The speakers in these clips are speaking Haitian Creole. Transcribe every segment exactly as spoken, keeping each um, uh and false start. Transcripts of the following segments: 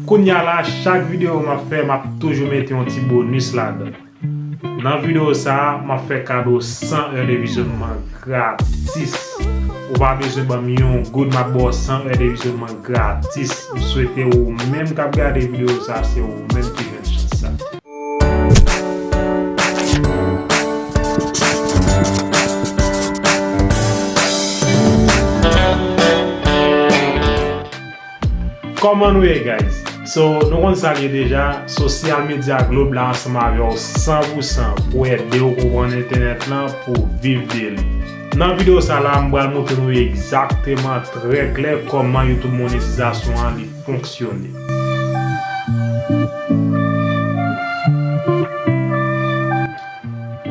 Kounye a la, chak videyo m ap fè, m ap toujou mete yon ti bonis ladan. Nan videyo sa a, m ap fè kado san è de vizyonman gratis. Ou pa bezwen ban m yon goud, m ap ba w san è de vizyonman gratis. M swete ou menm k ap gade videyo sa a, se ou menm ki jwenn chans sa. Kòman nou ye, guys? So, nou konn sa l ye deja, Social Media Globe la ansanm avè w san pou san pou ede w konprann entènèt lan, pou w viv de li. Nan videyo sa la, m pral montre nou egzakteman trè klè kòman YouTube monetizasyon an li fonksyone.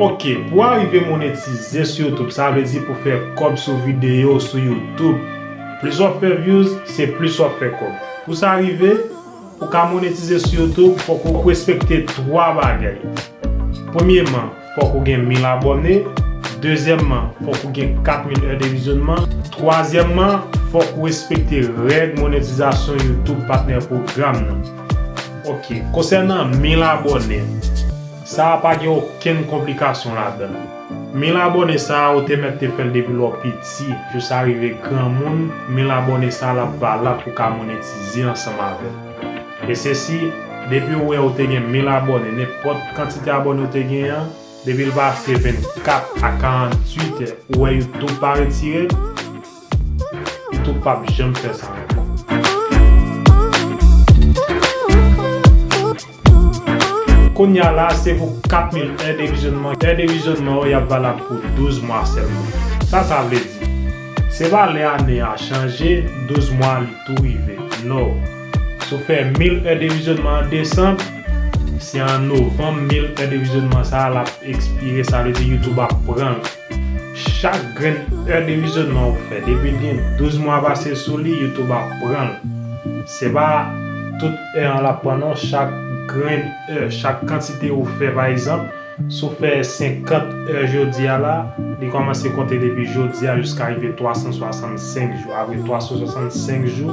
Ok, pou w arive monetize sou YouTube, sa vle di pou fè kòb sou videyo sou YouTube. Plis w ap fè views, se plis w ap fè kòb. Pou sa rive, pou ka monetize sou YouTube, fòk ou respekte twa bagay. Premyeman, fòk ou gen mil abòne. Dezyèmman, fòk ou gen kat mil è de vizyonman. Twazyèmman, fòk ou respekte règ monetizasyon YouTube Partner Program nan. Ok, konsènan mil abòne, sa a pa gen okenn konplikasyon ladan l. Mil abòne sa a, ou te mèt te fè l depi lè w piti, jis a rive granmoun, mil abòne sa a, l ap valab pou ka monetize ansanm avè l. E se si, depi ou wè ou te gen mil abòne, nenpòt kantite abòne ou te genyen an, depi l pase vennkat a karanntuit è, ou wè YouTube pa retire l, YouTube p ap janm fè sa ankò. Kounye a la, se pou kat mil è de vizyonman. È de vizyonman yo, y ap valab pou douz mwa sèlman. Sa sa vle di? Se pa lè ane a chanje, douz mwa li tou rive. No. Si w fè mil è de vizyonman an desanm, se an novanm mil è de vizyonman sa a l ap ekspire, sa vle di YouTube ap pran l. Chak grenn è de vizyonman ou fè, depi l gen douz mwa pase sou li, YouTube ap pran l. Se pa tout è an l ap pran non, chak grenn è, chak kantite ou fè, pa egzanp, si w fè senkant è jodi a la, li kòmanse konte depi jodi a jiska rive twa san swasannsenk jou. Apre twa san swasannsenk jou,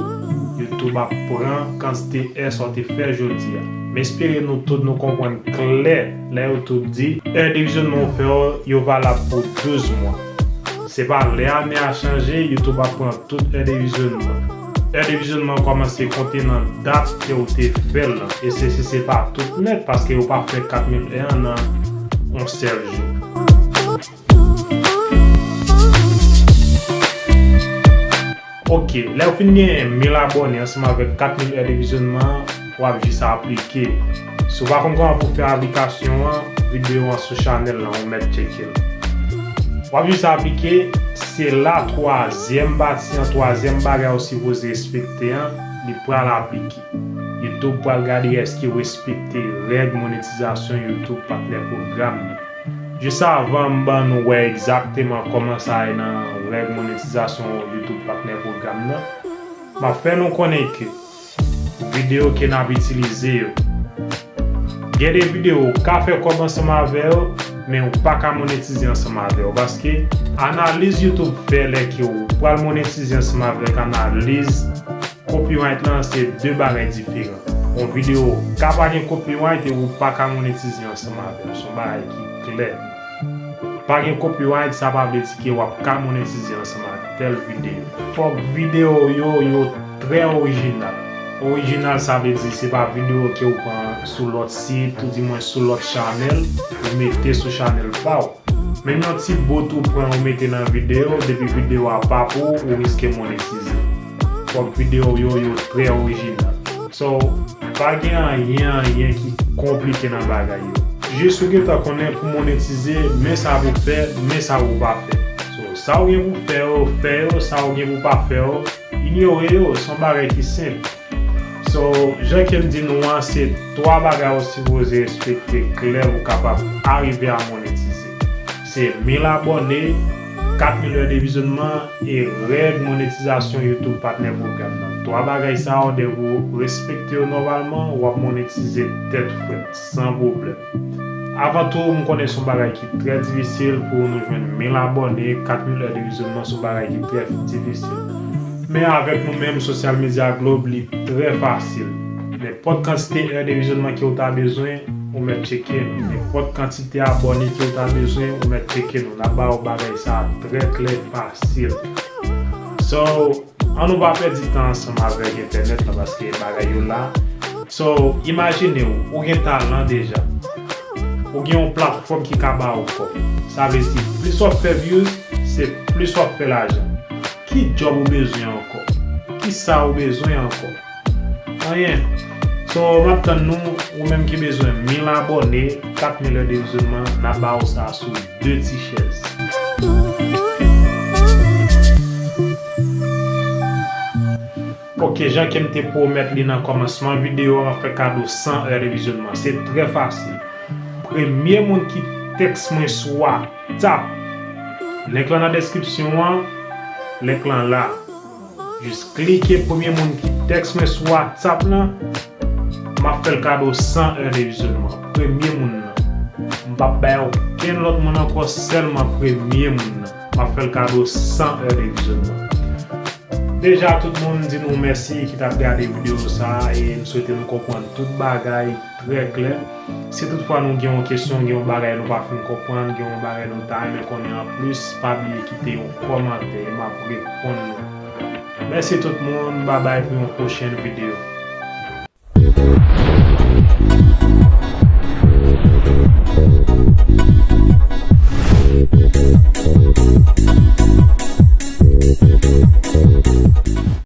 YouTube ap pran kantite è sa w te fè jodi a. M espere nou tout nou konprann klè lè YouTube di è de vizyonman w fè yo, yo valab pou douz mwa. Se pa lè ane a chanje, YouTube ap pran tout è de vizyonman. È de vizyonman kòmanse konte nan dat ke w te fè l lan. E se si se pa tout nèt, paske yo pa fè kat mil è an nan yon sèl jou. Ok, lè w fin genyen mil abòne ansanm avèk kat mil è de vizyonman, w ap jis aplike. Si w pa konn kòman pou fè aplikasyon an, videyo an sou chanèl lan, ou mèt tcheke l. W ap jis aplike, se la twazyèm pati an, twazyèm bagay ou sipoze respekte an, li pral aplike. YouTube pral gade èske w respekte règ monetizasyon YouTube Partner Program nan. Jis avan m ban nou wè egzakteman kòman sa ye nan règ monetizasyon YouTube Partner Program nan, m ap fè nou konnen ke videyo ke n ap itilize yo, gen de videyo ou ka fè kòb ansanm avè yo, men ou pa ka monetize ansanm avè yo, paske analiz YouTube fè lè ke ou pral monetize ansanm avèk analiz copyright lan, se de bagay diferan. Yon videyo ka pa gen copyright e ou pa ka monetize ansanm avè l. Se yon bagay ki klè. Pa gen copyright, sa pa vle di ke w ap ka monetize ansanm ak tèl videyo. Fòk videyo w yo, yo trè orijinal. Orijinal, sa vle di se pa videyo ke w pran sou lòt sit, oudimwen sou lòt chanèl, ou mete sou chanèl pa w. Menm yon ti bout ou pran ou mete nan videyo, depi videyo a pa pou ou, ou riske monetize. Fòk videyo w yo, yo trè orijinal. So, pa gen anyen, anyen ki konplike nan bagay yo. Jis ou gentan konnen pou monetize, men sa pou fè, men sa pou pa fè. So, sa ou gen pou fè yo, fè yo, sa ou gen pou pa fè yo, inyore yo, se yon bagay ki senp. So, jan ke m di nou an, se twa bagay ou sipoze respekte klè pou w kapab arive a monetize. Se mil abòne, kat mil è de vizyonman e règ monetizasyon YouTube Partner Program nan. Twa bagay sa yo, depi w respekte yo nòmalman, w ap monetize tèt frèt, san pwoblèm. Avan tou, m konnen se yon bagay ki trè difisil pou nou jwenn mil abòne, kat mil è de vizyonman, se yon bagay ki trè difisil. Men avèk nou menm, Social Media Globe, li trè fasil. Nenpòt kantite è de vizyonnman ke w ta bezwen, ou mèt tcheke nou. Nenpòt kantite abòne ke w ta bezwen, ou mèt tcheke nou. N ap ba w bagay sa a trè klè, fasil. So, ann nou pa pèdi tan ansanm avèk entènèt la, paske bagay yo la. So, imajine w, ou gen talan deja. Ou gen yon platfòm ki ka ba w kòb. Sa vle di, plis w ap fè views, se plis w ap fè lajan. Ki djòb ou bezwen ankò? Kisa ou bezwen ankò? Anyen. So, m ap tann nou, ou menm ki bezwen mil abòne, kat mil è de vizyonnman, n ap ba w sa sou de ti chèz. Ok, jan ke m te pwomèt li nan kòmansman videyo a, m ap fè kado san è de vizyonnman. Se trè fasil. Premye moun ki tèks mwen sou WhatsApp, link lan nan deskripsyon an, link lan la. Jis klike premye moun ki tèks mwen sou WhatsApp lan, m ap fè l kado san è de vizyonnman. Premye moun nan. M p ap bay okenn lòt moun ankò, sèlman premye moun nan. M ap fè l kado san è de vizyonnman. Deja, tout moun di nou mèsi ki t ap gade videyo sa a, e m swete nou konprann tout bagay trè klè. Si toutfwa nou gen yon kesyon, gen yon bagay nou pa fin konprann, gen yon bagay nou ta renmen konnen anplis, pa bliye kite yon kòmantè, e m ap reponn nou. Mèsi tout moun, babay pou yon pwochèn videyo.